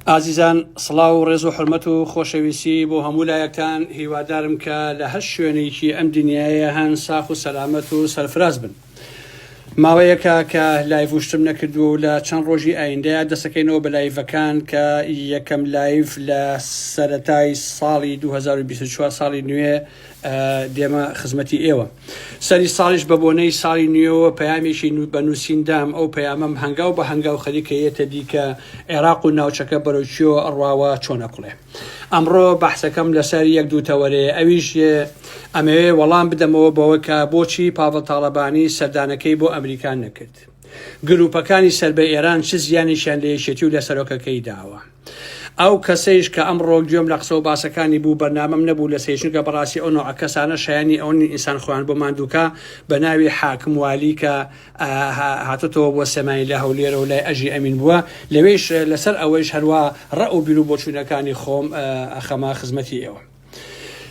ئازیزان سڵاو و ڕێز و حورمەت و خۆشەویستی بۆ هەموو لایەکتان هیوادارم کە لە هەر شوێنێکی ئەم دنیایە هەن ساخ و سەلامەت و سەرفراز بن. ماوەیەکە کە live و شتم نەکردووە و لە چەند ڕۆژی ئایندەیە دەسەکەینەوە بە live ەکان کە یەکەم live لە سەرەتای ساڵی 2024 ساڵی نوێ دێمە خزمەتی ئێوە. سەری ساڵیش بە بۆنەی ساڵی نوێوە پەیامێکی بە نووسین دام، ئەو پەیامەم هەنگاو بە هەنگاو خەریکە یەتە دی کە عێراق و ناوچەکە بەرەو کوێوە ئەڕواوە چۆن ئەکوڵێ. ئەمڕۆ بەحسەکەم لەسەر یەک دوو تەوەرەیە ئەویش ئەمەوێ وەڵام بدەمەوە بەوە کە بۆچی پاڤڵ تاڵەبانی سەردانەکەی بۆ ئەمریکا نەکرد؟ گرووپەکانی سەر بە ئێران چ زیانێکیان لە یەکێتی و لە سەرۆکەکەی داوە؟ ئەو کەسەیش کە ئەمڕۆ گوێم لە قسە و باسەکانی بوو بەرنامەم نەبوو لەسەری چونکە بەڕاستی ئەو نەوعە کەسانە شایەنی ئەوە نین ئینسان خۆیان بۆ ماندووکا بە ناوی حاکم والی کە هاتۆتەوە بۆ سلێمانی لە هەولێرەوە لای ئەژی ئەمین بووە لەوێیش لەسەر ئەوەیش هەروا ڕەئ و بیر و بۆچوونەکانی خۆم ئەخەمە خزمەتی ئێوە.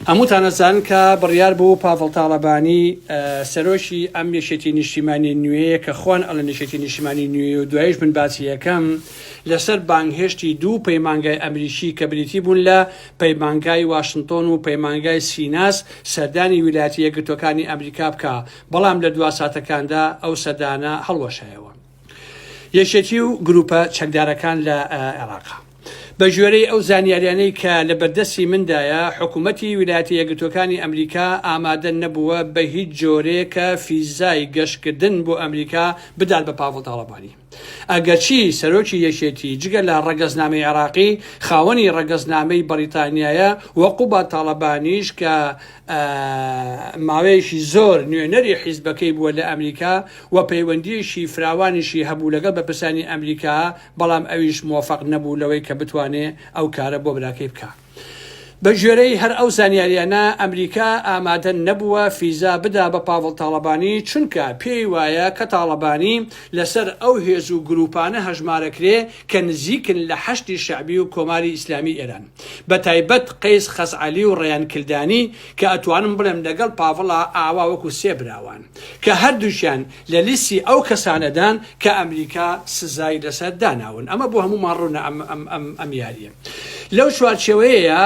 هەمووتان ئەزانن کە بڕیار بوو پاڤڵ تاڵەبانی سەرۆکی ئەم یەکێتی نیشتیمانی نوێیە کە خۆیان ئەڵێن یەکێتی نیشتیمانی نوێ و دوایش من باسی یەکەم لەسەر بانگهێشتی دوو پەیمانگای ئەمریکی کە بریتی بوون لە پەیمانگای واشنتۆن و پەیمانگای سیناس سەردانی ویلایەتە یەکگرتووەکانی ئەمریکا بکا بەڵام لە دوا ساتەکاندا ئەو سەردانە هەڵوەشایەوە. یەکێتی و گروپە چەکدارەکان لە عێراق. بەگوێرەی ئەو زانیاریانەی کە لە بەردەستی مندایە، حکومەتی ویلایەتە یەکگرتووەکانی ئەمریکا ئامادە نەبووە بە هیچ جۆرێ کە فیزای گەشتکردن بۆ ئەمریکا بدات بە پاڤڵ تاڵەبانی. ئەگەرچی سەرۆکی یەکێتی جگە لە ڕەگەزنامەی عێراقی، خاوەنی ڕەگەزنامەی بەڕیتانیایە و قوباد تاڵەبانیش کە ماوەیەکی زۆر نوێنەری حیزبەکەی بووە لە ئەمریکا و پەیوەندییەکی فراوانیشی هەبوو لەگەڵ بەرپرسانی ئەمریکا، بەڵام ئەویش مۆفەق نەبوو لەوەی کە بتوانێ ئەو کارە بۆ براکەی بکا. بە گوێرەی هەر ئەو زانیاریانە ئەمریکا ئامادە نەبووە فیزا بدا بە پاڤڵ تاڵەبانی چونکە پێی وایە کە تاڵەبانی لەسەر ئەو هێز و گرووپانە هەژمارەکرێ کە نزیکن لە حەشدی شەعبی و کۆماری ئیسلامی ئێران بە تایبەت قەیس خەزعەلی و ڕەیان کلدانی کە ئەتوانم بڵێم لەگەڵ پاڤڵا ئاوا وەکو سێ براوان کە هەردووکیان لە لیستی ئەو کەسانەدان کە ئەمریکا سزای لەسەر داناون ئەمە بۆ هەموومان ڕوونە ئەم ئەم ئەم ئەم یاریە لەو چوارچێوەیەیە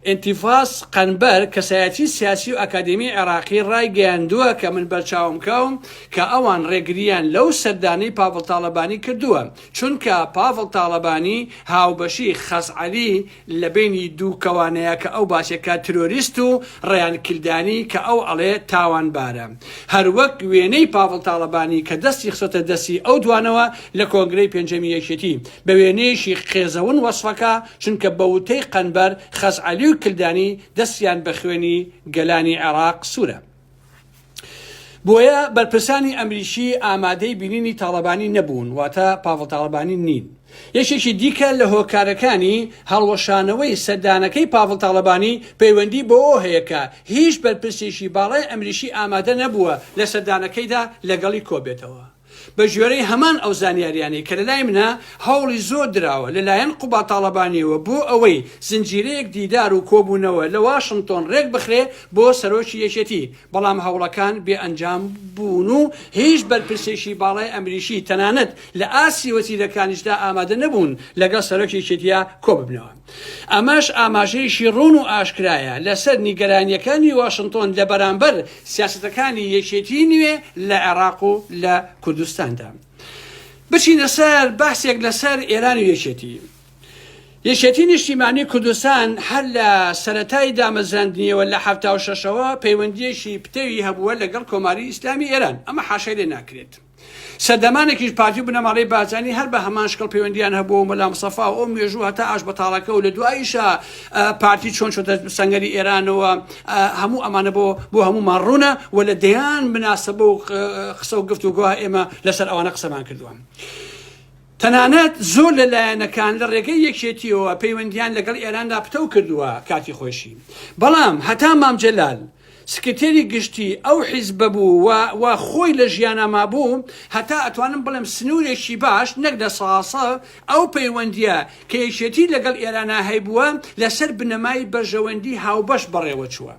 ئینتیفاس قەنبەر کەسایەتی سیاسی و ئەکادیمی عێراقی ڕایگەیاندووە کە من بەرچاوم کەوم کە ئەوان ڕێگرییان لەو سەردانەی پاڤڵ تاڵەبانی کردووە چونکە پاڤڵ تاڵەبانی هاوبەشی خەزعەلی لە بەینی دوو کەوانەیە کە ئەو باسێ کە ترۆریست و ڕەیان کلدانی کە ئەو ئەڵێ تاوانبارە هەروەک وێنەی پاڤڵ تاڵەبانی کە دەستی خستۆتە دەستی ئەو دوانەوە لە کۆنگرەی پێنجەمی یەکێتی بە وێنەیەکی قێزەون وەسفەکا چونکە بە وتەی قەنبەر خەزعەلی و کلدانی دەستیان بە خوێنی گەلانی عێراق سورە. بۆیە بەرپرسانی ئەمریکی ئامادەی بینینی تاڵەبانی نەبوون، واتە پاڤڵ تاڵەبانی نین. یەکێکی دیکە لە هۆکارەکانی هەڵوەشانەوەی سەردانەکەی پاڤڵ تاڵەبانی پەیوەندی بەوەوە هەیە کە هیچ بەرپرسێکی باڵای ئەمریکی ئامادە نەبووە لە سەردانەکەیدا لەگەڵی کۆبێتەوە. بە گوێرەی هەمان ئەو زانیاریانەی کە لەلای منە، هەوڵی زۆر دراوە لەلایەن قوباد تاڵەبانیەوە بۆ ئەوەی زنجیرەیەک دیدار و کۆبوونەوە لە واشنتۆن رێکبخرێ بۆ سەرۆکی یەکێتی، بەڵام هەوڵەکان بێ ئەنجام بوون و هیچ بەرپرسێکی باڵای ئەمریکی تەنانەت لە ئاستی وەزیرەکانیشدا ئامادە نەبوون لەگەڵ سەرۆکی یەکێتیا کۆببنەوە. ئەمەش ئاماژەیەکی ڕوون و ئاشکرایە لەسەر نیگەرانییەکانی واشنتۆن لە بەرامبەر سیاسەتەکانی یەکێتیی نوێ لە عێراق و لە کوردستاندا. بچینە سەر باسێک لەسەر ئێران و یەکێتی. یەکێتی نیشتیمانی کوردستان هەر لە سەرەتای دامەزراندنیەوە لە 76ەوە پەیوەندییەکی پتەوی هەبووە لەگەڵ کۆماری ئیسلامی ئێران، ئەمە حاشای لێ ناکرێت. سەردەمانێکیش پارتی و بنەماڵەی بارزانی هەر بە هەمان شکڵ پەیوەندیان هەبووە و مەلا مستەفا و ئەو مێژوو هەتا ئاش بەتاڵەکە و لە دواییشا پارتی چۆن چۆتە سەنگەری ئێرانەوە هەموو ئەمانە بۆ بۆ هەموومان ڕوونە و لە دەیان مناسەبە و قسە و گفتوگۆ ئێمە لەسەر ئەوانە قسەمان کردووە. تەنانەت زۆر لە لایەنەکان لە ڕێگەی یەکێتیەوە پەیوەندیان لەگەڵ ئێراندا پتەو کردووە کاتی خۆشی بەڵام هەتا مام جەلال سکرتێری گشتی ئەو حیزبە بوو و و خۆی لە ژیانا مابوو، هەتا ئەتوانم بڵێم سنوورێکی باش نەک لە ساسە ئەو پەیوەندییە کە یەکێتی لەگەڵ ئێرانا هەیبووە لەسەر بنەمای بەرژەوەندی هاوبەش بەڕێوە چووە.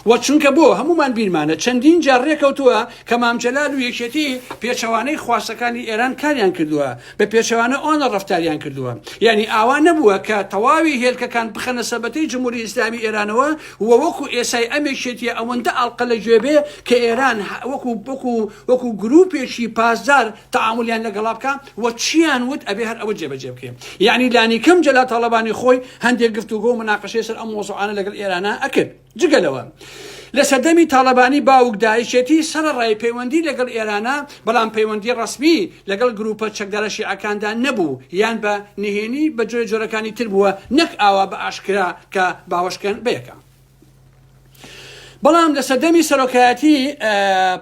و چونکە بۆ هەموومان بیرمانە چەندین جار رێکەوتووە کە مام جەلال و یەکێتی پێچەوانەی خواستەکانی ئێران کاریان کردووە، بە پێچەوانە ئەوانە رەفتاریان کردووە. یانی ئاوا نەبووە کە تەواوی هێلکەکان بخەنە سەبەتەی جمهوری ئیسلامی ئێرانەوە و وەکو ئێسای ئەم یەکێتیە ئەوەندە ئاڵقە لە گوێ بێ کە ئێران وەکو وەکو وەکو گروپێکی پاسدار تەعامولیان لەگەڵا بکا و چیان وت ئەبێ هەر ئەوە جێبەجێ بکرێ. یانی لانیکەم جەلال تاڵەبانی خۆی هەندێک گفتوگۆ و مناقەشەی سەر ئەم مەوزوعانە لەگەڵ ئێرانا ئەکرد. جگە لەوە لە سەردەمی تاڵەبانی باوکدا یەکێتی سەرەڕای پەیوەندی لەگەڵ ئێرانا بەڵام پەیوەندی ڕەسمی لەگەڵ گروپە چەکدارە شیعەکاندا نەبوو یان بە نهێنی بە جۆرە جۆرەکانی تر بووە نەک ئاوا بە ئاشکرا کە باوەشکەن بەیەکا. بەڵام لە سەردەمی سەرۆکایەتی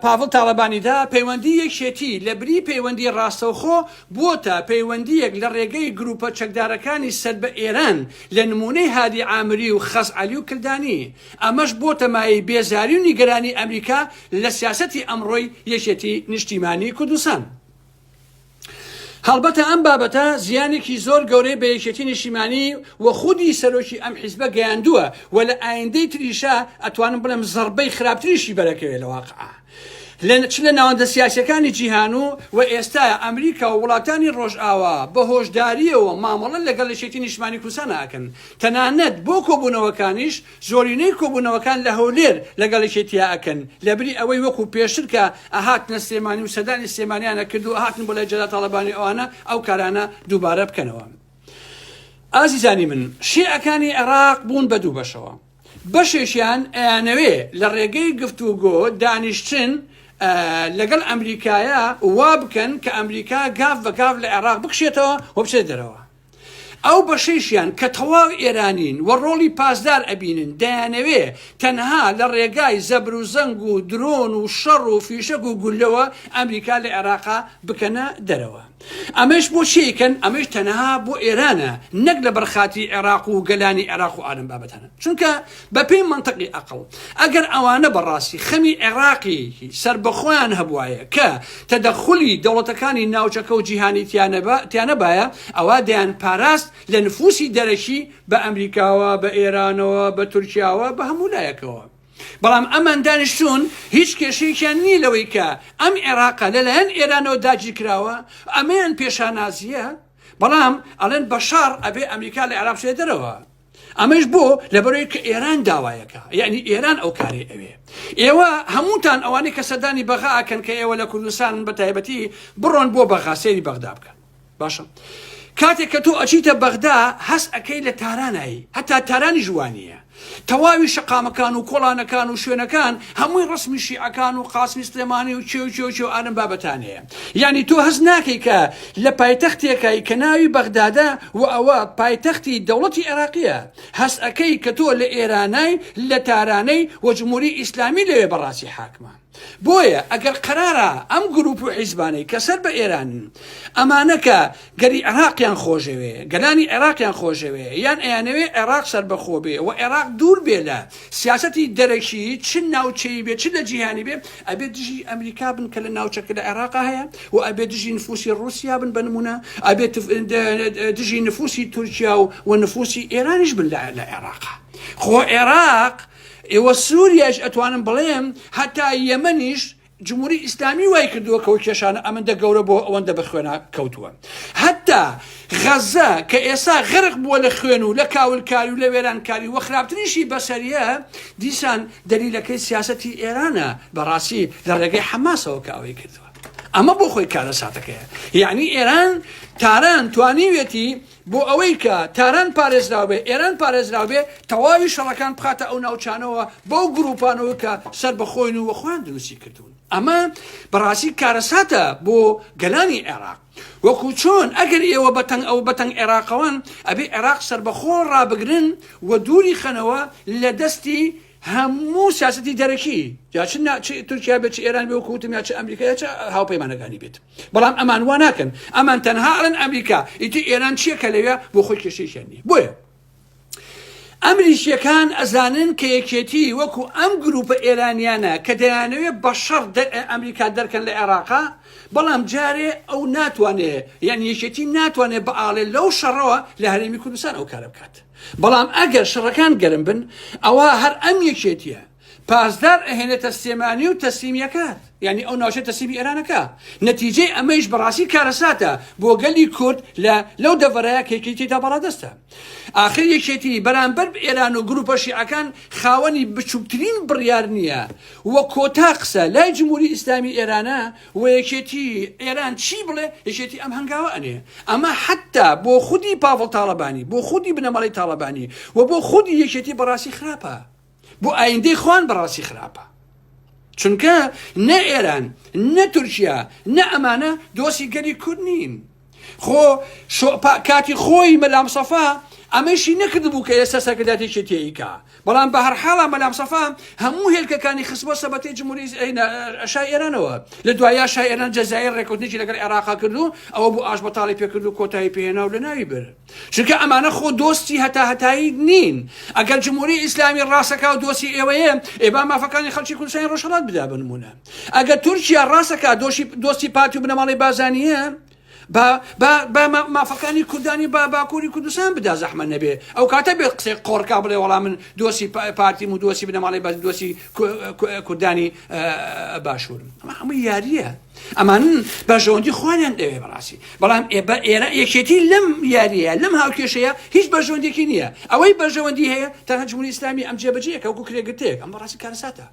پاڤڵ تاڵەبانیدا پەیوەندی یەکێتی لە بری پەیوەندی ڕاستەوخۆ بووەتە پەیوەندییەک لە ڕێگەی گروپە چەکدارەکانی سەر بە ئێران لە نموونەی هادی عامری و خەزعەلی و کلدانی، ئەمەش بۆتە مایەی بێزاری و نیگەرانی ئەمریکا لە سیاسەتی ئەمڕۆی یەکێتی نیشتیمانی کوردستان. هەڵبەتە ئەم بابەتە زیانێکی زۆر گەورەی بە یەکێتی نیشتیمانی و خودی سەرۆکی ئەم حیزبە گەیاندووە و لە ئایندەی تریشا ئەتوانم بڵێم زەڕبەی خراپتریشی بەرەکەوێ لە واقعا لە چ لە ناوەندە سیاسیەکانی جیهان و و ئێستا ئەمریکا و وڵاتانی ڕۆژئاوا بە هۆشداریەوە مامەڵە لەگەڵ یەکێتی نیشتمانی کوردستان ئەکەن تەنانەت بۆ کۆبوونەوەکانیش زۆرینەی کۆبوونەوەکان لە هەولێر لەگەڵ یەکێتیا ئەکەن لەبری ئەوەی وەکو پێشتر کە ئەهاتنە سلێمانی و سەردانی سلێمانیان ئەکرد و ئەهاتن بۆ لای جەلال تاڵەبانی ئەوانە ئەو کارانە دووبارە بکەنەوە. ئازیزانی من شیعەکانی عێراق بوون بە دوو بەشەوە بەشێکیان ئەیانەوێ لە ڕێگەی گفتوگۆ دانیشتن لەگەڵ ئەمریکایە وا بکەن کە ئەمریکا گاف بە گاف لە عێراق بکشێتەوە و بچێت دەرەوە ئەو بەشەیشیان کە تەواو ئێرانین و ڕۆڵی پاسدار ئەبینن دەیانەوێ تەنها لە ڕێگای زەبر و زەنگ و درۆن و شەڕ و فیشەک و گوللەوە ئەمریکا لە عێراقا بکەنە دەرەوە. ئەمەیش بۆ چی ئەیکەن؟ ئەمەیش تەنها بۆ ئێرانە نەک لەبەر خاتری عێراق و گەلانی عێراق و ئالەم بابەتانە. چونکە بەپێی مەنتقی ئەقڵ ئەگەر ئەوانە بەڕاستی خەمی عێراقێکی سەربەخۆیان هەبوایە کە تەدەخولی دەوڵەتەکانی ناوچەکە و جیهانی تیانەبایە ئەوا دەیانپاراست لە نفوسی دەرەکی بە ئەمریکاوە بە ئێرانەوە بە تورکیاوە بە هەموو لایەکەوە بەڵام ئەمان دانیشتوون هیچ کێشەیەکیان نییە لەوەی کە ئەم عێراقە لەلایەن ئێرانەوە داگیرکراوە ئەمەیان پێشانازیە بەڵام ئەڵێن بەشەڕ ئەبێ ئەمریکا لە عێراق بچێتە دەرەوە ئەمەش بۆ لەبەرەوەی کە ئێران داوایەکە یعنی ئێران ئەو کارەی ئەوێ ئێوە هەمووتان ئەوانەی کە سەردانی بەغا ئەکەن کە ئێوە لە کوردستان بە تایبەتی بڕۆن بۆ بەغا سەیری بەغدا بکەن باشە کاتێک کە تۆ ئەچیتە بەغدا هەست ئەکەی لە تارانایی هەتا تارانیش وانە تەواوی شەقامەکان و کۆڵانەکان و شوێنەکان هەمووی ڕەسمی شیعەکان و قاسمی سلێمانی و کێ و کێ و کێ و ئالەم بابەتانەیە یانی تۆ هەست ناکەی کە لە پایتەختێکای کە ناوی بەغدادە و ئەوە پایتەختی دەوڵەتی عێراقیە هەست ئەکەی کە تۆ لە ئێرانای لە تارانەی و جمهوری ئیسلامی لەوێ بەڕاستی حاکمە بۆیە ئەگەر قەرارە ئەم گروپ و حیزبانەی کە سەر بە ئێرانن ئەمانە کە گەلی عێراقیان خۆشەوێ گەلانی عێراقیان خۆشەوێ یان ئەیانەوێ عێراق سەربەخۆ بێ و عێراق دوور بێ لە سیاسەتی دەرەکی چ ناوچەیی بێ چ لە جیهانی بێ ئەبێ دژی ئەمریکا بن کە لە ناوچەکە لە عێراقا هەیە و ئەبێ دژی نفوسی ڕوسیا بن بە نمونە ئەبێ دژی نفوسی تورکیا و و نفوسی ئێرانیش بن لە عێراقا خۆ عێراق ئێوە سوریاش ئەتوانم بڵێم هەتا یەمەنیش جمهوری ئیسلامی وای کردووە کەو کێشانە ئەمەندە گەورە بۆ ئەوەندە بە خوێنا کەوتووە هەتا غەزە کە ئێسا غەرق بووە لە خوێن و لە کاولکاری و لە وێرانکاری و خراپتریشی بەسەریە دیسان دەلیلەکەی سیاسەتی ئێرانە بەڕاستی لە ڕێگەی حەماسەوە کە ئەوەی کردووە ئەمە بۆ خۆی کارەساتەکەیە یعنی ئێران تاران توانیوێتی بۆ ئەوەی کە تاران پارێزراو بێ، ئێران پارێزراو بێ، تەواوی شەڕەکان بخاتە ئەو ناوچانەوە بەو گرووپانەوە کە سەر بە خۆین و خۆیان دروستی کردوون. ئەمە بەڕاستی کارەساتە بۆ گەلانی عێراق. وەکو چۆن ئەگەر ئێوە بەتەنگ ئەو بەتەنگ عێراقەوەن، ئەبێ عێراق سەربەخۆ ڕابگرن و دووری خەنەوە لە دەستی هەموو سیاسەتی دەرەکی جا چ چ تورکیا بێت چ ئێران بێ وەکو وتم یا چ ئەمریکا یا چ هاوپەیمانەکانی بێت بەڵام ئەمان وا ناکەن ئەمان تەنها ئەڵێن ئەمریکا ئیتر ئێران چییە کە لەوێ بۆ خۆی کێشەیەکیان نییە بۆیە ئەمریکیەکان ئەزانن کە یەکێتی وەکو ئەم گروپە ئێرانیانە کە دەیانەوێت بە شەڕ ئەمریکا دەرکەن لە عێراقا بەڵام جارێ ئەو ناتوانێ یعنی یەکێتی ناتوانێت بەئاڵێ لەو شەڕەوە لە هەرێمی کوردستان ئەو کارە بکات بەڵام ئەگەر شەڕەکان گەرم بن ئەوا هەر ئەم یەکێتیە. پاسدار ئەهێنێتە سلێمانی و تەسلیمی ئەکات یانی ئەو ناوچەی تەسلیمی ئێران ئەکا نەتیجەی ئەمەیش بەڕاستی کارەساتە بۆ گەلی کورد لە لەو دەڤەرەیە کە یەکێتی تێدا باڵادەستە ئاخر یەکێتی بەرامبەر ئێران و گروپە شیعەکان خاوەنی بچووکترین بڕیار نییە و کۆتا قسە لای جمهوری ئیسلامی ئێرانە و یەکێتی ئێران چی بڵێ یەکێتی ئەم هەنگاوە ئەنێ ئەمە حتا بۆ خودی پاڤڵ تاڵەبانی بۆ خودی بنەماڵەی تاڵەبانی و بۆ خودی یەکێتی بەڕاستی خراپە بۆ ئایندەی خۆیان بەڕاستی خراپە چونکە نە ئێران نە تورکیا نە ئەمانە دۆسی گەلی کورد نین خۆ کاتی خۆی مەلام سەفا ئەمەشی نەکردبوو کە ئێستا سەرکردایەتی یەکێتیەیکا بەڵام بە هەر حاڵا مەلام سەفا هەموو هێلکەکانی خستبووە سەبەتەی جمهوری شای ئێرانەوە لە دواییا شای ئێران جەزائیر ڕێککەوتنێکی لەگەڵ عێراقا کرد و ئەوە بوو ئاش بەتاڵی پێکرد و کۆتایی پێهێنا و لەناوی برد چونکە ئەمانە خۆ دۆستی هەتا هەتایی نین ئەگەر جمهوری ئیسلامی ڕاستەکا و دۆستی ئێوەیە ئێ با مافەکانی خەڵکی کوردستانی ڕۆژهەڵات بدا بە نمونە ئەگەر تورکیا ڕاستەکا دۆشی دۆستی پارتی و بنەماڵەی بازانیە با با با مافەکانی کوردانی با باکووری کوردستان بدا زەحمە نەبێ ئەو کاتە بێت قسەی قۆڕکا بڵێ وەڵام من دۆسی پارتیم و دۆسی بنەماڵەی بەس دۆسی کوردانی باشوورم ئەمە هەموو یاریە ئەمان بەرژەوەندی خۆیان دەوێ بەڕاستی بەڵام ئێبە ئێرە یەکێتی لەم یاریە لەم هاوکێشەیە هیچ بەرژەوەندێکی نییە ئەوەی بەرژەوەندی هەیە تەنها جمهوری ئیسلامی ئەم جێبەجێیەکە وەکو کرێگرتەیەک ئەم بەڕاستی کارەساتە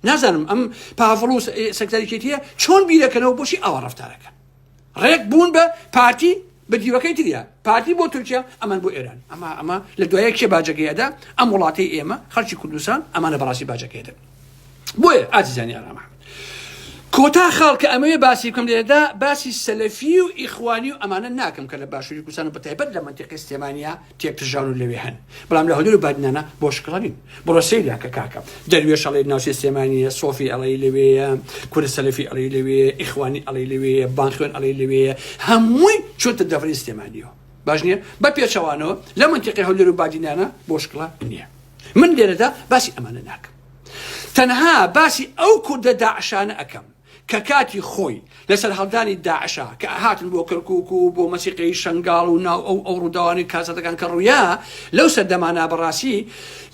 نازانم ئەم پاڤڵ و سەکتەرێکێتیە چۆن بیرەکەنەوە بۆچی ئاوا ڕفتارەکەن ڕێک بوون بە پارتی بە دیوەکەی تریا پارتی بۆ تورکیا ئەمان بۆ ئێران ئەمە ئەمە لە دوایە کێ باجەکەی ئەدا ئەم وڵاتەی ئێمە خەڵکی کوردستان ئەمانە بەڕاستی باجەکەی دەن بۆیە ئازیزانی ئارام ئەحمەد کۆتا خاڵ کە ئەمەوێ باسی بکەم لێرەدا باسی سەلەفی و ئیخوانی و ئەمانە ناکەم کە لە باشووری کوردستان و بەتایبەت لە مەنتیقەی سلێمانیا تێکترژاون و لەوێ هەن بەڵام لە هەولێر و بادینانە بۆ شکڵە نین بڕۆ سەیریان کە کاکە دەروێش ئەڵێ ناوچەی سلێمانیە سۆفی ئەڵێ لەوێیە کورە سەلەفی ئەڵێ لەوێیە ئیخوانی ئەڵێ لەوێیە بانخوێن ئەڵێ لەوێیە هەمووی چۆتە دەڤەری سلێمانیەوە باش نییە بە پێچەوانەوە لە مەنتیقەی هەولێر و بادینانە بۆ شکڵە نییە من لێرەدا باسی ئەمانە ناکەم تەنها باسی ئەو کوردە داعشانە ئەکەم کە کاتی خۆی لە سەرهەڵدانی داعشا کە ئەهاتن بۆ کەرکوک و بۆ مەسیقەی شەنگاڵ و ناو ئەو ئەو ڕووداوانەی کارەساتەکان کە ڕوویا لەو سەردەمانە بەڕاستی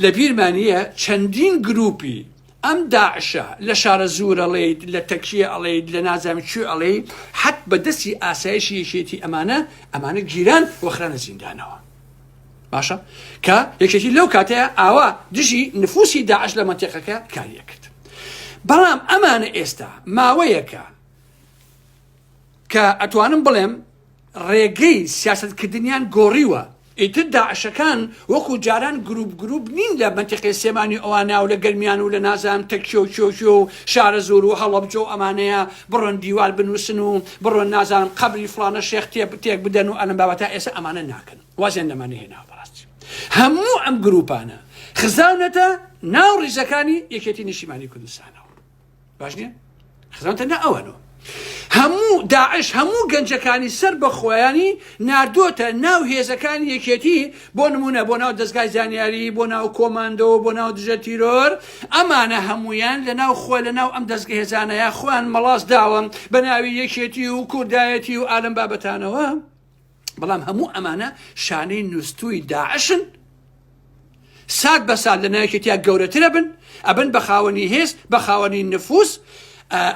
لە بیرمان نییە چەندین گروپی ئەم داعشە لە شارەزوور ئەڵێیت لە تەکیە ئەڵێیت لە نازانم کوێ ئەڵێی حەت بە دەستی ئاسایشی یەکێتی ئەمانە ئەمانە گیران و خرانە زیندانەوە. باشە کە یەکێتی لەو کاتەیە ئاوا دژی نفوسی داعش لە مەنتیقەکە کاری ئەکرد بەڵام ئەمانە ئێستا ماوەیەکە کە ئەتوانم بڵێم ڕێگەی سیاستکردنیان گۆڕیوە ئیتر داعشەکان وەکو جاران گروپ گروپ نین لە مەنتیقی سلێمانی ئەوانە و لە گەرمیان و لە نازانم تەکیۆ کیۆکیۆ و شارەزوور و هەڵەبجە و ئەمانەیە بڕۆن دیوار بنووسن و بڕۆن نازانم قەبری فڵانە شێخ تێک بدەن و ئەلەم بابەتە ئێستا ئەمانە ناکەن وازیان لەمانە هێناوە بەڕاستی هەموو ئەم گروپانە خزاونەتە ناو ڕیزەکانی یەکێتی نیشتیمانی کوردستانەوە باش نییە خزاونەتە نا ئەوانەوە هەموو داعش هەموو گەنجەکانی سەر بە خۆیانی ناردۆتە ناو هێزەکانی یەکێتی بۆ نمونە بۆ ناو دەستگای زانیاری بۆ ناو کۆماندۆ بۆ ناو دژە تیرۆر ئەمانە هەمویان لە ناو خۆی لە ناو ئەم دەستگە هێزانەیە خۆیان مەڵاس داوە بە ناوی یەکێتی و کوردایەتی و ئالم بابەتانەوە بەڵام هەموو ئەمانە شانەی نوستووی داعشن سات بە سات لە ناوێکێتیا گەورەترە بن ئەبن بە خاوەنی هێز بە خاوەنی نفوس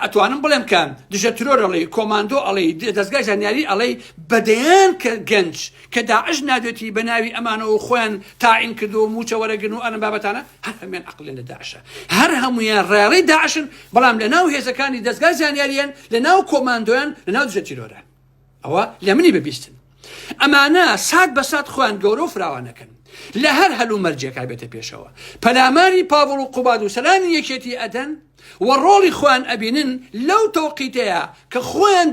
ئەتوانم بڵێم کە دژە ترۆر ئەڵێ کۆماندۆ ئەڵێ دەستگای زانیاری ئەڵێ بەدەیان کە گەنج کە داعش نادێتی بە ناوی ئەمانەوە خۆیان تاعین کردو موچە وەرەگرن و ئەم بابەتانە هەر هەمویان عقلیان لە داعشە هەر هەمویان ڕێڕەی داعشن بەڵام لە ناو هێزەکانی دەستگای زانیاریان لە ناو کۆماندۆیان لە ناو دژە تیرۆران ئەوە لە منی ببیستن ئەمانە سات بە سات خۆیان گەورە و فراوانەکەن لە هەر هەلو مەرجێکا بێتە پێشەوە پەلاماری پاڤڵ و قوباد و سەرانی یەکێتی ئەدەن و ڕۆڵی خۆیان ئەبینن لەو تەوقیتەیە کە خۆیان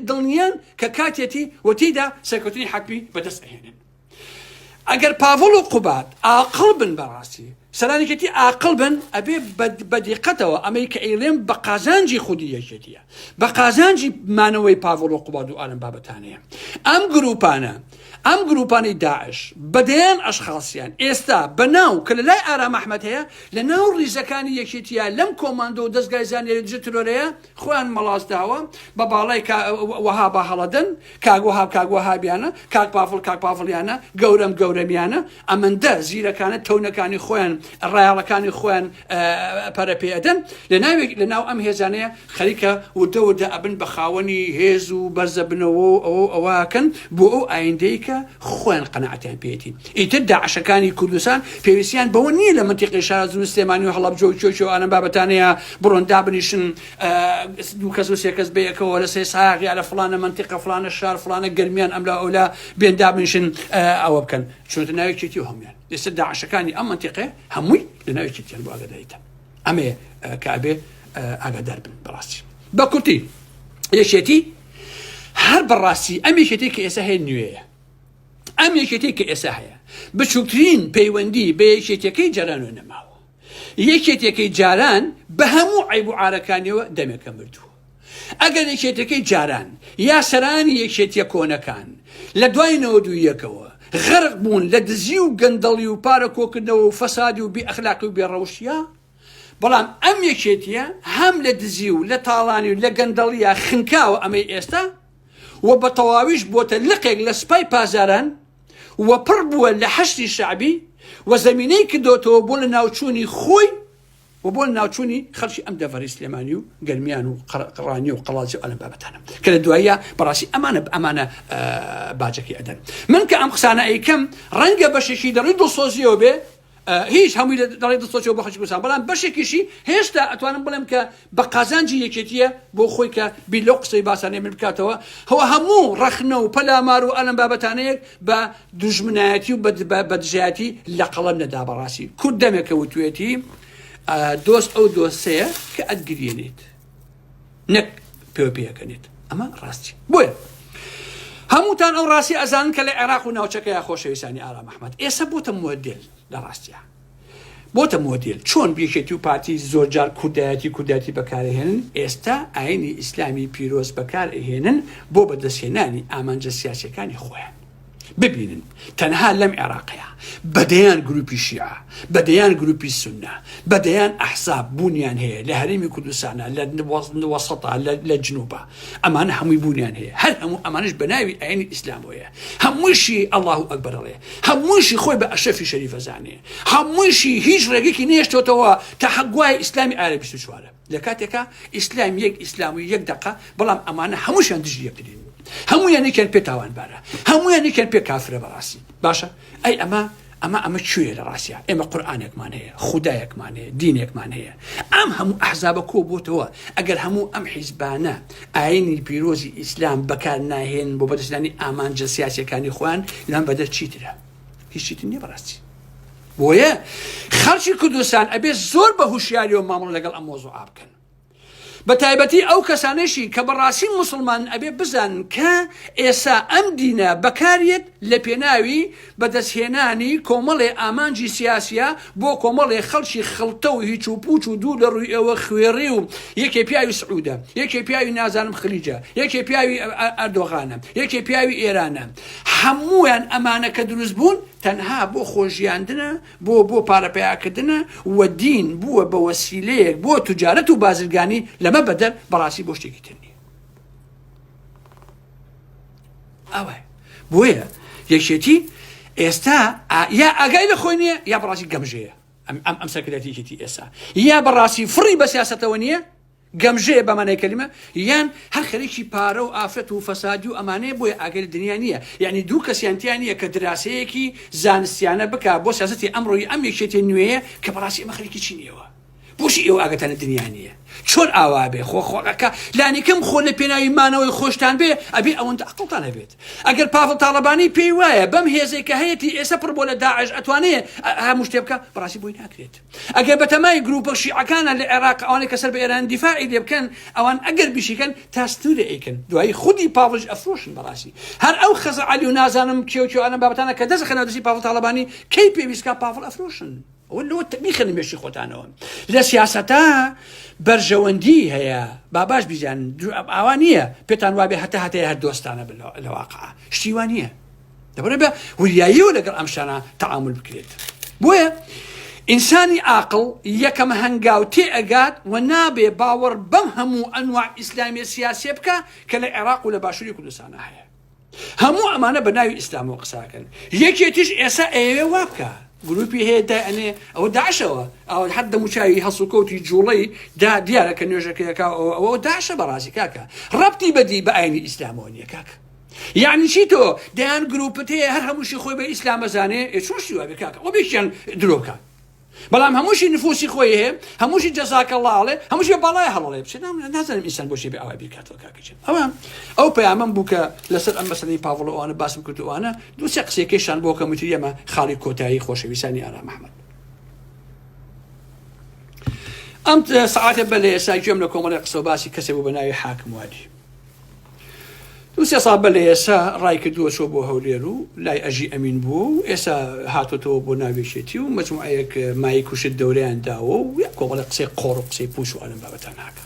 دڵنیان کە کاتێتی و تێیدا سەرکەوتنی حەتمی بەدەست ئەهێنن ئەگەر پاڤڵ و قوباد ئاقڵ بن بەڕاستی سەرانی یەکێتی ئاقڵ بن ئەبێ بە دیقەتەوە ئەمەی کە ئەیڵێم بە قازانجی خودی یەکێتیە بە قازانجی مانەوەی پاڤڵ و قوباد و ئالم بابەتانەیە ئەم گروپانە ئەم گروپانەی داعش بەدەیان ئەشخاصیان ئێستا بەناو کە لە لای ئارام ئەحمەد هەیە لە ناو ڕیزەکانی یەکێتیە لەم کۆماندۆ و دەستگای زانیاری دژە ترۆرەیە خۆیان مەڵاس داوە بە باڵای وەها بە هەڵەدەن کاک وەهاب کاک وەهابیانە کاک پافڵ کاک پافڵیانە گەورەم گەورەمیانە ئەمەندە زیرەکانە تەونەکانی خۆیان. ڕایەڵەکانی خۆیان پەرە پێ ئەدەن لە ناوێک لە ناو ئەم هێزانەیە خەریکە وردە وردە ئەبن بە خاوەنی هێز و بەرزەبنەوە و ئەوە و ئەوەکەن بۆ ئەو ئایندەی کە خۆیان قەناعەتیان پێیەتی. ئیتر داعشەکانی کوردستان پێویستیان بەوە نییە لە مەنتیقەی شارەزوور و سلێمانی و هەڵەبجە و کوێ کوێ و ئالەم بابەتانەیە بڕۆن دابنیشن دوو کەس و سێ کەس بەیەکەوە لە سێ ساغ یا لە فڵانە مەنتیقە فڵانە شار فڵانە گەرمیان ئەملا ئەولا بێن دابنیشن ئەوە بکەن چونتە ناوی یەکێتی و هەمویان ئێستا داعشەکانی ئەم مەنتیقەیە هەمووی لە ناوی یەکێتیان بۆ ئاگاداریتان ئەمەیە کە ئەبێ ئاگادار بن بەڕاستی بە کورتی یەکێتی هەر بەڕاستی ئەم یەکێتی کە ئێستا هەیە نوێیە ئەم یەکێتی کە ئێستا هەیە بچووکترین پەیوەندی بە یەکێتیەکەی جارانەوە نەماوە یەکێتیەکەی جاران بە هەموو عیب و عارەکانیەوە دەمێکە مردووە ئەگەر یەکێتەکەی جاران یا سەرانی یەکێتیە کۆنەکان لە دوای 91ەوە غەرق بوون لە دزی و گەندەڵی و پارە کۆکردنەوە و فەسادی و بێ ئەخلاقی و بێ ڕەوشتیە بەڵام ئەم یەکێتیە هەم لە دزی و لە تاڵانی و لە گەندەڵیە خنکاوە ئەمەی ئێستا و بە تەواویش بۆتە لقێک لە سپای پاسداران و پڕ بووە لە حەشدی شەعبی و زەمینەی کردۆتەوە بۆ لە ناوچوونی خۆی و بۆ ناوچوونی خەڵکی ئەم دەڤەری سلێمانی و گەرمیان و قڕانی و قەڵاچی و ئەلم بابەتانە کە لە دواییە بەڕاستی ئەمانە ئەمانە باجەکەی ئەدەن من کە ئەم قسانە ئەیکەم ڕەنگە بەشێکی دەڕووی دڵسۆزیەوە بێ هیچ هەمووی دەڵێ دڵسۆزیەوە بۆ خەڵکی کوردستان بەڵام بەشێکیشی هێشتا ئەتوانم بڵێم کە بە قازانجی یەکێتیە بۆ خۆی کە بیر لەو قسەی باسانەی من بکاتەوە هەوە هەموو ڕەخنە و پەلامار و ئەلم بابەتانەیەک بە دوژمنایەتی و بە دژایەتی لە قەڵەم نەدا بەڕاستی کورد دەمێکە وتوێتی دۆست ئەو دۆستەیە کە ئەتگریێنێت نەک پێوە پێەکەنێت ئەمە ڕاستی بۆیە هەمووتان ئەو ڕاستی ئەزانن کە لە عێراق و ناوچەکەی خۆشەویستانی ئارام ئەحمد ئێستا بۆتە مۆدێل لە ڕاستیا بۆتە مۆدێل چۆن یەکێتی و پارتی زۆرجار کوردایەتی کوردایەتی بەکارهێنن ئێستا ئاینی ئیسلامی پیرۆز بەکار ئەهێنن بۆ بەدەستهێنانی ئامانجە سیاسیەکانی خۆیان ببینن تەنها لەم عێراقەیە بەدەیان گروپی شیعە بەدەیان گروپی سونە بەدەیان ئەحزاب بوونیان هەیە لە هەرێمی کوردستانە لە وەسەتا لە جنوبە ئەمانە هەمووی بوونیان هەیە هەر هەموو ئەمانش بە ناوی ئاینی ئیسلامەوەیە هەمووشی ئەڵڵاهو ئەکبەر ئەڵێ هەمووشی خۆی بە ئەشرەفی شەریف ئەزانێ هەمووشی هیچ ڕێگەیەکی نێشتۆتەوە تا گوایە ئیسلامی ئارە 24 لە کاتێکا ئیسلام یەک ئیسلام و یەک دەقە بەڵام ئەمانە هەمووشیان دژی یەکترین هەموویان یەکیان پێ تاوانبارە هەموویان یەکیان پێ کافرە بەڕاستی باشە ئەی ئەمە ئەمە ئەمە کوێیە لە ڕاستیا ئێمە قورئانێکمان هەیە خودایەکمان هەیە دینێکمان هەیە ئەم هەموو ئەحزابە کۆ بۆتەوە ئەگەر هەموو ئەم حیزبانە ئاینی پیرۆزی ئیسلام بەکار ناهێن بۆ بەدەستهێنانی ئامانجە سیاسیەکانی خۆیان لەم بەدەر چیترە هیچ چیتر نییە بەڕاستی بۆیە خەڵکی کوردستان ئەبێ زۆر بە هوشیاریەوە مامەڵە لەگەڵ ئەم مۆزوعە بکەن بە تایبەتی ئەو کەسانەشی کە بەڕاستی موسڵمانن ئەبێ بزانن کە ئێسا ئەم دینە بەکاریەت لە پێناوی بەدەستهێنانی کۆمەڵێ ئامانجی سیاسیە بۆ کۆمەڵێ خەڵکی خڵتە و هیچ و پوچ و دوور لە ڕووی ئێوە خوێڕی و یەکێ پیاوی سعودە یەکێ پیاوی نازانم خلیجە یەکێ پیاوی ئەردۆغانە یەکێ پیاوی ئێرانە هەموویان ئەمانە کە دروست بوون تەنها بۆ خۆژیاندنە بۆ بۆ پارە پەیاکردنە و دین بووە بە وەسیلەیەک بۆ توجارەت و بازرگانی لەمە بەدەر بەڕاستی بۆ شتێکی تر نییە ئەوە بۆیە یەکێتی ئێستا یا ئاگای لە خۆی نییە یا بەڕاستی گەمژەیە ئەم ئەم ئەم سەرکردایەتی یەکێتی ئێستا یا بەڕاستی فڕی بە سیاسەتەوە نییە گەمژەیە بە مانای کەلیمە یان هەر خەریکی پارە و ئافرەت و فەسادی و ئەمانەیە بۆیە ئاگای لە دنیا نییە یعنی دوو کەسیان تیا نییە کە دراسەیەکی زانستیانە بکا بۆ سیاسەتی ئەمڕۆی ئەم یەکێتیە نوێیە کە بەڕاستی ئەمە خەریکی چی نییەوە بۆچی ئێوە ئاگاتان لە دنیا نییە چۆن ئاوا بێ خۆ خۆکە لانیکەم خۆ لە پێناوی مانەوەی خۆشتان بێ ئەبێ ئەوەندە عەقڵتان هەبێت ئەگەر پاڤڵ تاڵەبانی پێی وایە بەم هێزێک کە هەیەتی ئێستا پڕ بۆ لە داعش ئەتوانێ هەموو شتێ بکە بەڕاستی بۆی ناکرێت ئەگەر بەتەمای گروپە شیعەکانە لە عێراق ئەوانەی کە سەر بە ئێران دیفاعی لێ بکەن ئەوان ئەگەر بیشیکەن تا سنوورێ ئەیکەن دوایی خودی پاڤڵیش ئەفرۆشن بەڕاستی هەر ئەو خەزعەلی و نازانم کێ و کێ ئەم بابەتانە کە دەست خەنەوە دەستی پاڤڵ تاڵەبانی کەی پێویست کا پاڤڵ ئەفرۆشن ئەوە لەوە بیخەنە مێشکی خۆتانەوە لە سیاسەتا بەرژەوەندی هەیە با باش بیزانن ئاوا نییە پێتان وابێ هەتا هەتەیە هەر دۆستانە بن لە واقع شتی وا نییە دەبڕێ بە وریاییەوە لەگەڵ ئەم شتانە تەعامول بکرێت بۆیە ئینسانی ئاقڵ یەکەم هەنگاو تێ ئەگات و نابێ باوەڕ بەم هەموو ئەنواع ئیسلامیە سیاسیە بکە کە لە عێراق و لە باشووری کوردستانە هەیە هەموو ئەمانە بە ناوی ئیسلامەوە قساکەن یەکێتیش ئێسا ئەیەوێ وا بکە. گروپی هەیە دای ئەنێ ئەوە داعشەوە ئەوە هەر دەموچاوی هەڵسوکەوتی جوڵەی دا دیارە کە نوێژەکەیەکە ئەوە داعشە بەڕاستی کاکە ڕەبتی بەدی بە ئاینی ئیسلامەوە نییە کاکە یعنی چی تۆ دەیان گروپت هەیە هەر هەمووشی خۆی بە ئیسلام ئەزانێ ئێ چۆن شتی وابێ کاکە ئەو بێکیان درۆ بکات بەڵام هەمووشی نفوسی خۆی هەیە هەمووشی جەزاکە الله ئەڵێ هەمووشی بە باڵای هەڵەڵێ بچێت نازانم ئینسان بۆشی بێ ئاوای بیرکاتەوە کاکە گیان ئەوە ئەو پەیامەم بوو کە لەسەر ئەم مەسەلەی پاڤڵ ئەوانە باسم کرد و ئەوانە دوو سێ قسەیەکەیشان بۆ کەم وتی ئەمە خاڵی کۆتایی خۆشەویستانی ئارام ئەحمەد ئەم سەعاتە بە لە ئێستا گوێم لە کۆمەڵی قسە و باسی کەسێ بوو بە ناوی حاکم والی دوو سێ ساڵ بەر لە ئێستا ڕای کردووە چووە بۆ هەولێر و لای ئەژی ئەمین بووە و ئێستا هاتۆتەوە بۆ ناو یەکێتی و مەجموعەیەک مایک و شت دەورەیان داوە و یەک کۆمەڵێ قسەی قۆڕ و قسەی پووچ و ئەلەم بابەتانە ئەکا.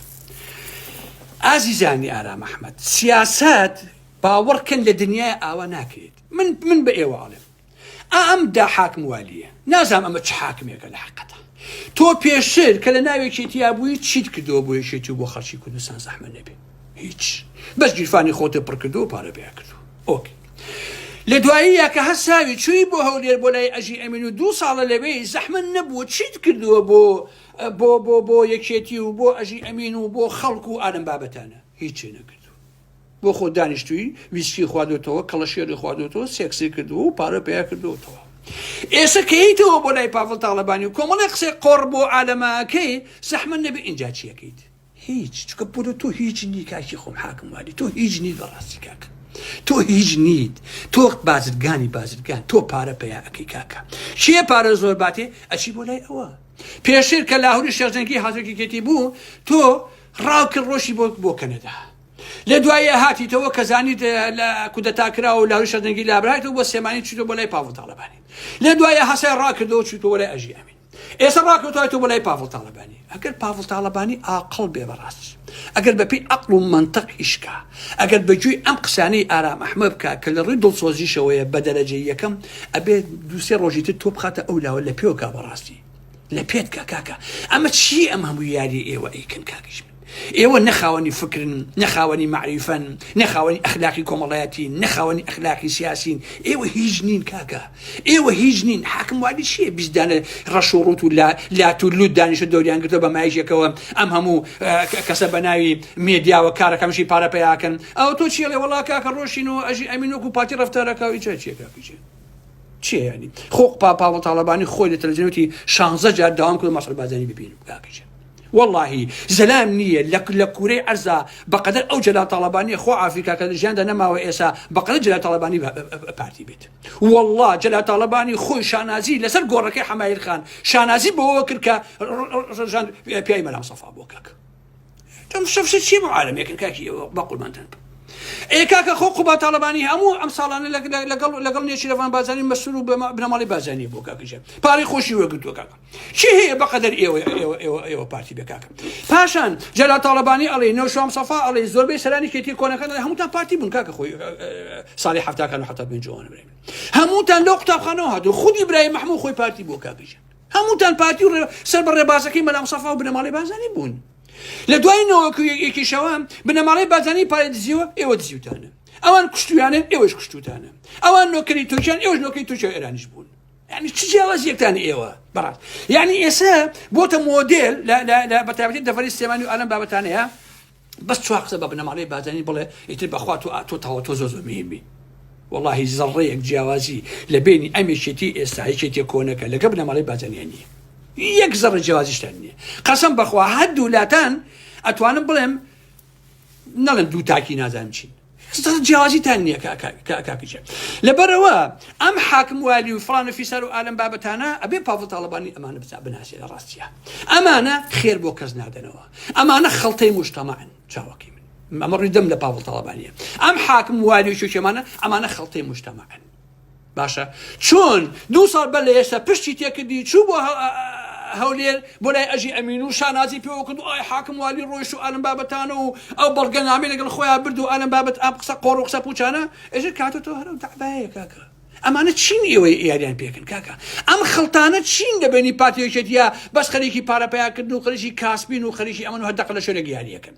ئازیزانی ئارام ئەحمەد سیاسەت باوەڕکەن لە دنیای ئاوا ناکرێت من من بە ئێوە ئەڵێم ئا ئەم دا حاکم والیە نازانم ئەمە چ حاکمێکە لە حەقەتا تۆ پێشتر کە لە ناو یەکێتیا بووی چیت کردەوە بۆ یەکێتی و بۆ خەڵکی کوردستان زەحمە نەبێ هیچ بەس گیرفانی خۆتە پڕ کردەوە پارە پیا کردو ئۆکەی لە دواییە کە هەساوی چووی بۆ هەولێر بۆ لای ئەژی ئەمین و دوو ساڵە لەوێ زەحمە نەبووە چیت کردووە بۆ بۆ بۆ بۆ یەکێتی و بۆ ئەژی ئەمین و بۆ خەڵک و ئالم بابەتانە هیچی نەکردو بۆ خۆت دانیشتووی ویسکی خواردۆتەوە کەڵەشێری خواردۆتەوە سێکسی کردووە و پارە پەیا کردووەتەوە ئێستا کە یەیتەوە بۆ لای پاڤڵ تاڵەبانی و کۆمەڵێ قسەی قۆڕ بۆ عالەمەکەی زەحمەت نەبێ ئینجا چیەکەیت هیچ چونکە بۆ تۆ هیچ نی کاکی خۆم حاکم والی تۆ هیچ نیت بەڕاستی کاکە تۆ هیچ نیت تۆ بازرگانی بازرگان تۆ پارە پەیا ئەەکەی کاکە چیە پارە زۆر باتێ ئەچی بۆ لای ئەوە پێشتر کە لاهوری شێخجەنگی هاتۆکیکێتی بوو تۆ ڕاو کرد ڕۆشی بۆ بۆ کەنەدا لە دوایە هاتیتەوە کە زانیت لە کودەتا کرا و لاهوری شەدەنگی لابرایتەوە بۆ سێمانی چیتەوە بۆ لای پاڤڵ تاڵەبانی لە دوایە هەسای ڕاکردەوە چیتەوە بۆ لای ئەژی ئەمین ئێستا ڕاکەوتوایتەوە بۆ لای پاڤڵ تاڵەبانی ئەگەر پاڤڵ تاڵەبانی ئاقڵ بێ بەڕاست ئەگەر بەپێی ئەقڵ و مەنتق ئیشکا ئەگەر بەگوێی ئەم قسانەی ئارام ئەحمە بکە کە لە ڕووی دڵسۆزیشەوەیە بە دەرەجەی یەکەم ئەبێ دووسێ ڕۆژی تر تۆ بخاتە ئەو لاوە لە پێوە کا بەڕاستی لە پێت کا کاکە ئەمە چی ئەم هەموو یاری ئێوە ئەیکەن کاکیش من ئێوە نە خاوەنی فکرن نە خاوەنی مەعریفەن نە خاوەنی ئەخلاقی کۆمەڵایەتین نە خاوەنی ئەخلاقی سیاسین ئێوە هیچ نین کاکە ئێوە هیچ نین حاکم والی چییە 20 دانە ڕەش و ڕوت و لات و لوت دانیشە دەوریان گرتووە بە مایکێکەوە ئەم هەموو کەسە بە ناوی مێدیاوە کارەکەمشی پارە پیاکەن ئەوە تۆ چیڵێ وەڵا کاکە ڕۆشین و ئەژی ئەمین وەکو پارتی ڕەفتارەکە و ئیجا چیە کاکە چیە چیە یعنی خۆ پا پاوڵ تاڵەبانی خۆی لە تەلەڤیزیۆن وتی شانزە جار داوام کرد مەسعود بارزانی ببینم کاکە گیان وەڵاهی زەلام نییە لە لە کورەی عەرزا بەقەدەر ئەو جەلال تاڵەبانیە خۆ ئافریکا کە لە ژیاندا نەماوە ئێسا بەقەدەر جەلال تاڵەبانی پارتی بێت وەڵڵا جەلال تاڵەبانی خۆی شانازی لەسەر گۆڕەکەی حەمایل خان شانازی بەوە کرد کە ڕژان پیاوی مەلام سەفا بووە کاکە تەم شەفشە چیە بۆ عالەمێکن کاکی ئێوە بە قوربانتان بم ئێ کاکە خۆ قوبا تاڵەبانی هەموو ئەم ساڵانە لەگەڵ لەگەڵ نێچیرەڤان بارزانی مەسرور و بنەماڵەی بارزانی بۆ کاکە گیان پارەی خۆشی وەرگرتووە کاکە چی هەیە بەقەدەر ئێوە ئێوە ئێوە ئێوە پارتی بێ کاکە پاشان جەلال تاڵەبانی ئەڵێ نەوشام سەفا ئەڵێ زۆربەی سەرانی کێتی کۆنەکان ئەڵێ هەمووتان پارتی بوون کاکە خۆی ساڵی حەفتاکان و حەفتا پێنجەوە برای من هەمووتان لەو قوتابخانەوە هاتوو خودی برای مەحموو خۆی پارتی بووە کاکە گیان هەمووتان پارتی و سەر بە ڕێبازەکەی مەلا مستەفا و بنەماڵەی بارزانی بوون. لە دوای نەوەکیشەوە بنەماڵەی بارزانی پارەی دزیوە، ئێوە دزیوتانە. ئەوان کوشتویانە، ئێوەش کوشتوتانە. ئەوان نۆکەری تورکیان، ئێوەش نۆکەری تورکیا و ئێرانیش بوون. یعنی چ جیاوازیەکتان ئێوە بەڕاست یعنی ئێستا بۆتە مۆدێل لە بەتایبەتی دەڤەری سلێمانی و ئالەم بابەتانەیە بەس چوار قسە بە بنەماڵەی بارزانی بڵێ ئیتر بەخوا تۆ تۆ تاوە تۆ زۆر زۆر مهمی وەڵاهی زەڕەیەک جیاوازی لە بینی ئەم یەکێتی ئێستا یەکێتیە کۆنەکە لەگە بنەماڵەی بارزانیان نییە یەک زەڕە جیاوازیشتان نییە قەسەم بەخوا هەردوو لاتان ئەتوانم بڵێم نەڵێم دوو تاکی نازانم چین جیاوازیتان نییە کاکیجە لەبەرەوە ئەم حاکم والی و فڵان و فیسار و ئالم بابەتانە ئەبێ پاڤڵ تاڵەبانی ئەمانە بزا بناسێ لە ڕاستیە ئەمانە خێر بۆ کەس نادەنەوە ئەمانە خەڵتەی مجتەمەعن چاوەکەی من ئەمە ڕووی دەم لە پاڤڵ تاڵەبانیە ئەم حاکم والی و شوکێمانە ئەمانە خەڵتەی مجتەمەعن باشە چۆن دوو ساڵ بەر لە ئێستا پشتی تێکردی چوو بۆ هەولێر بۆ لای ئەژی ئەمین و شانازی پێوە کرد و ئای حاکم والی ڕۆیشت و ئالم بابەتانە و ئەو بەڵگەنامەی لەگەڵ خۆیان برد و ئالم بابەت ئەم قسە قۆڕ و قسە پوچانە ئێژێ کاتە تۆ هەرە دەعبایە کاکە. ئەمانە چین ئێوەی یاریان پێکن کاکە ئەم خڵتانە چین لە بینی پارتی یەکێتیە بەس خەریکی پارە پیاکردن و خەریکی کاسبین و خەریکی ئەمن و هەر دەقە لە شوێنێک یاریەکەن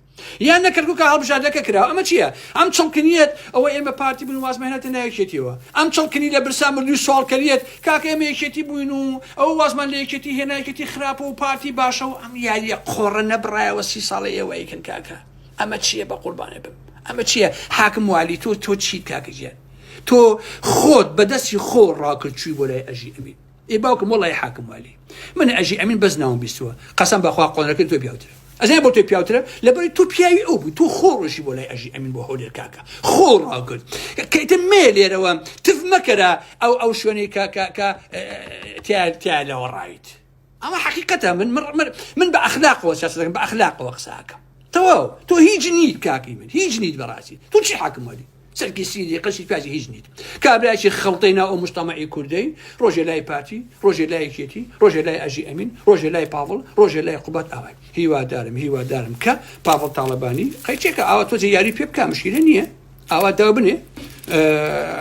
یان لە کەرکوکا هەڵبژاردەکە کرا ئەمە چییە ئەم چڵکنیەت ئەوە ئێمە پارتی بوون وازمان هێناتە ناو یەکێتیەوە ئەم چڵکنی لە برسا مردووی سواڵکەریەت کاکە ئێمە یەکێتی بووین و ئەوە وازمان لە یەکێتی هێنا یەکێتی خراپە و پارتی باشە و ئەم یاریە قۆڕە نەبڕایەوە سی ساڵە ئێوە ئەیکەن کاکە ئەمە چییە بە قوربانێ بم ئەمە چییە حاکم والی تۆ تۆ چیت کاکە گیان تۆ خۆت بەدەستی خۆ ڕاکرد چووی بۆ لای ئەژی ئەمین ئێ باوکم وەڵی حاکم والی من ئەژی ئەمین بەس ناوم بیستووە قەسەم بەخوا قۆنەکەی تۆ پیاوترە ئەزای بۆ تۆ پیاوترە لەبەری تۆ پیاوی ئەو بوو تۆ خۆ ڕۆژی بۆ لای ئەژی ئەمین بۆ هەولێر کاکە خۆ ڕاکرد کەیتە مێ لێرەوە تف مەکەرە ئەو ئەو شوێنەی کە کە کە تیا لەوە ڕاویت ئەمە حەقیقەتە من من من بە ئەخلاقەوە سیاسەت دەکەم بە ئەخلاقەوە قسە ئەکەم تەواو تۆ هیچ نیت کاکی من هیچ نیت بەڕاستی تۆ چی حاکم وەلی سەرکی سیری قەشی پیازی هیچ نیت کابرایکی خڵتەی ناو ئەو مجتەمەعی کوردەی ڕۆژێ لای پارتی ڕۆژێ لای یەکێتی ڕۆژێ لای ئەژی ئەمین ڕۆژێ لای پاڤڵ ڕۆژێ لای قوباد ئاوای هیوادارم هیوادارم کە پاڤڵ تاڵەبانی قەیچێکە ئاوا تۆزێ یاری پێ بکە مشکیلە نییە ئاوا داو بنێ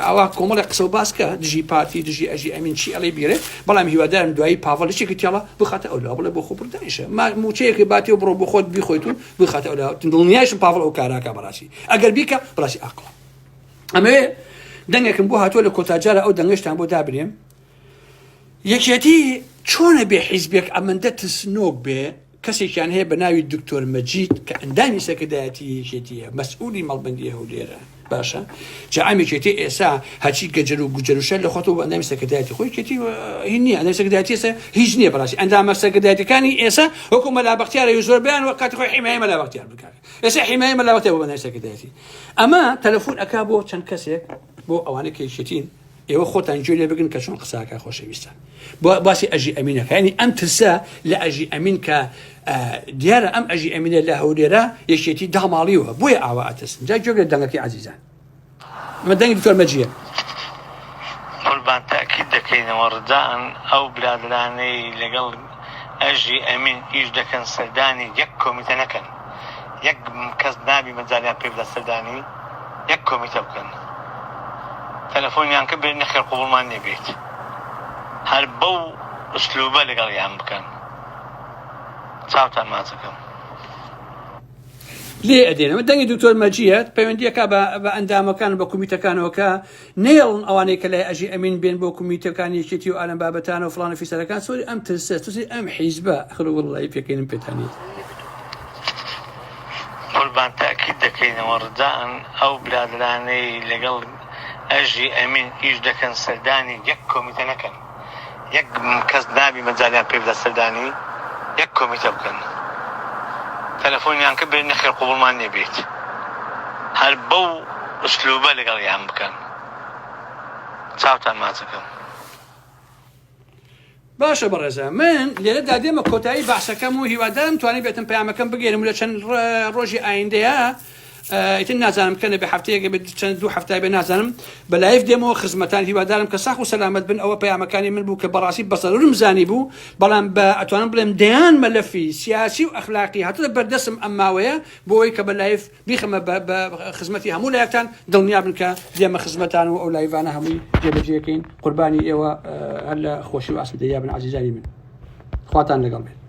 ئاوا کۆمەڵی قسە و باسکە دژی پارتی دژی ئەژی ئەمین چی ئەڵێ بیرێ بەڵام هیوادارم دوایی پاڤڵ یەکێکی تێڵە بخاتە ئەو لا بڵێ بۆ خۆ بردایشە موچەیەکی باتێ و بڕۆ بۆ خۆت بیخۆیت و بخاتە ئەو لا دڵنیایشم پاڤڵ ئەو کاراکە بەڕاستی ئەگەر بیکە بەڕاستی ئاقڵە ئەمەوێ دەنگێکم بۆ هاتووە لە کۆتاجارە ئەو دەنگەشتان بۆ دابنێم یەکێتی چۆنە بێ حیزبێک ئەمەندە ترسنۆک بێ کەسێکیان هەیە بە ناوی دکتۆر مەجید کە ئەندامی سەرکردایەتی یەکێتیە مەسئولی مەڵبەندی هەولێرە باشە جا ئەم یەکێتی ئێسا هەرچی گەجەر و گوجەر و شەر لە خۆتەوە بە ئەندامی سەرکردایەتی خۆی یەکێتی هی نییە ئەندامی سەرکردایەتی ئێستا هیچ نییە بەڕاستی ئەندامە سەرکردایەتەکانی ئێسا وەکو مەلا بەختیارە و زۆربەیان وە کاتی خۆی حیمایەی مەلا بەختیار بکات ئێستا حیمایەی مەلا بەختیار بۆ ئەندامی سەرکردایەتی ئەمە تەلەفۆن ئەکا بۆ چەند کەسێک بۆ ئەوانەی کە یەکێتین ئێوە خۆتان گوێ لێ بگرن کە چۆن قساکە خۆشەویستان باسی ئەژی ئەمینەکە ینی ئەم ترسە لە ئەژی ئەمین کە دیارە ئەم ئەژی ئەمینە لە هەولێرە یەکێتی داماڵیوە بۆیە ئاوا ئەترسن جا گوێ دەنگەکەی عزیزان ئەمە دەنگی دکتۆر مەجیە. قوربان تەئکید دەکەینەوە ڕجائەن ئەو برادەرانەی لەگەڵ ئەژی ئەمین ئیش دەکەن سەردانی یەک کۆمیتە نەکەن یەک کەس نابی مەجالیان پێ بدات سەردانی یەک کۆمیتە بکەن تەلەفۆنیان کرد بێ نەخێر قبوڵمان نیە بێیت هەر بەو ئسلوبە لەگەڵیان بکەن چاوتان ماچەکەم. لێ ئەدێنەوە دەنگی دکتۆر مەجیە پەیوەندیەکە بە ئەندامەکان بە کومیتەکانەوە کە نەیەڵن ئەوانەی کە لای ئەژی ئەمین بێن بۆ کومیتەکانی یەکێتی و ئالەم بابەتانە و فڵان و فیسەرەکان سۆری ئەم ترسە ترسی ئەم حیزبە ئەخر وەڵڵاهی پێکەینم پێتان نییە. قوربان تەئکید دەکەینەوە ڕجائەن ئەو برادەرانەی لەگەڵ ئەژی ئەمین ئیش دەکەن سەردانی یەک کۆمیتە نەکەن یەک کەس نابی مەجالیان پێ بدات سەردانی یەک کۆمیتە بکەن تەلەفۆنیان کرد بێ نەخێر قبوڵمان نیە بێیت هەر بەو ئسلوبە لەگەڵیان بکەن چاوتان ماچەکەم. باشە بەڕێزە من لێرەدا دێمە کۆتایی بەحسەکەم و هیوادارم توانیبێتم پەیامەکەم بگەێنم و لە چەند ڕۆژی ئایندەیە ئیتر نازانم کە نەبێ هەفتەیەک بێت چەند دوو هەفتای بێ نازانم بە live دێمەوە خزمەتان هیوادارم کە ساخ و سەلامەت بن ئەوە پەیامەکانی من بوو کە بەڕاستی بەزەرورم زانی بوو بەڵام بە ئەتوانم بڵێم دەیان مەلەفی سیاسی و ئەخلاقی هاتووە بەردەسم ئەم ماوەیە بۆ ئەوەی کە بە live بیخەمە بە خزمەتی هەموو لایەکتان دڵنیابن کە دێمە خزمەتان و ئەو live انە هەمووی جێبەجێکەین قوربانی ئێوە هەر لە خۆشی و ئاسوودەییا بن عزیزانی من خواتان لەگەڵ بێت.